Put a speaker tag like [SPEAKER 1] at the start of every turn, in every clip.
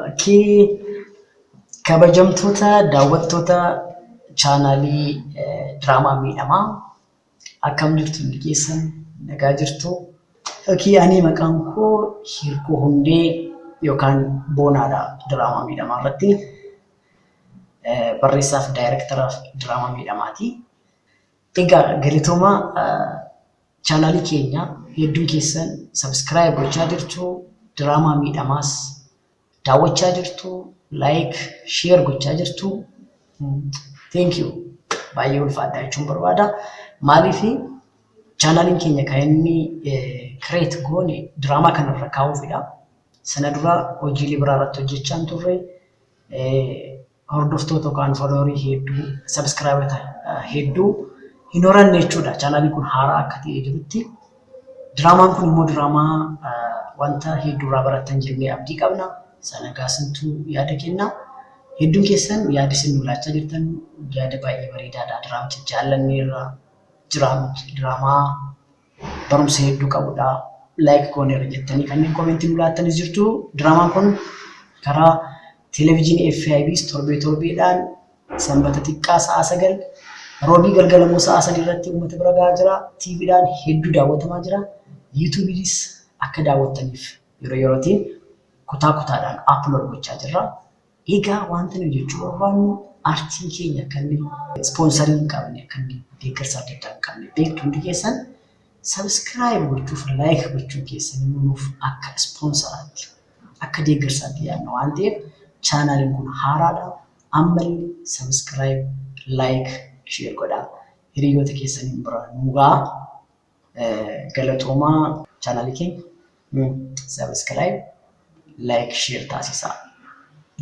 [SPEAKER 1] Okay. Kabajamtoota daawwattoota chaanaalii Diraamaa Miidhamaa, akkam jirtu hundi keessan? Nagaa jirtu? Okay, ani maqaan koo Hirkoo Hundee yookaan Boonaadha. Diraamaa Miidhamaa irratti barreessaaf daayirektara Diraamaa Miidhamaati. Egaa galatoomaa, chaanaalii keenya hedduun keessan subscribe gochaa jirtu, Diraamaa Miidhamaas daawwachaa jirtu, like, share gochaa jirtu. Thank you. Baay'ee ulfaadha jechuun barbaada. Maaliif chaanaaliin keenya kan inni create goone diraamaa kanarra kaa'uufidha. Sana dura hojiilee biraa irratti hojjechaa hin turre. Hordoftoota yookaan followerii hedduu, subscribeota hedduu hin horanne jechuudha. Chaanaaliin kun haaraa akka ta'ee jirutti. Diraamaan kun immoo diraamaa wanta hedduurraa barattan jennee abdii qabna. Sana gaasintuu yaada kenna. Hedduun keessan yaada isin nu laachaa jirtan yaada baay'ee bareedaadha. Diraamicha jaallanneerra. Diraamaa barumsa hedduu qabudha. Like gooneerra jettanii kanneen commentii nu laattanis jirtu. Diraamaan kun karaa televezyiinii FIBs torbee torbeedhaan Sanbata xiqqaa sa'a 9, Roobii galgala immoo sa'a 3 irratti uummata bira gahaa jira. TVdhaan hedduu daawwatamaa jira. YouTube'is akka daawwattaniif yeroo yerootiin kutaa kutaadhaan upload gochaa jirra. Egaa wanta nuyi jechuu barbaannu, artiin keenya akka inni sponsorii hin qabne, akka inni deeggarsa adda addaa hin qabne beektu hundi keessan. Subscribe gochuuf like gochuun keessan immoo nuuf akka sponsoraatti, akka deeggarsaatti yaadna waan ta'eef, chaanaaliin kun haaraadha. Ammallee subscribe, like, share godhaa. Hiriyoota keessaniin bira nu gahaa. Galatoomaa, chaanaalii keenya subscribe, like, share taasisaa.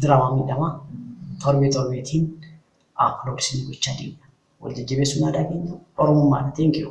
[SPEAKER 1] Diraamaa Miidhamaa torbee torbeetiin upload isinii gochaa deemna. Wal jajjabeessuun aadaa keenya Oromummaadha. Thank you.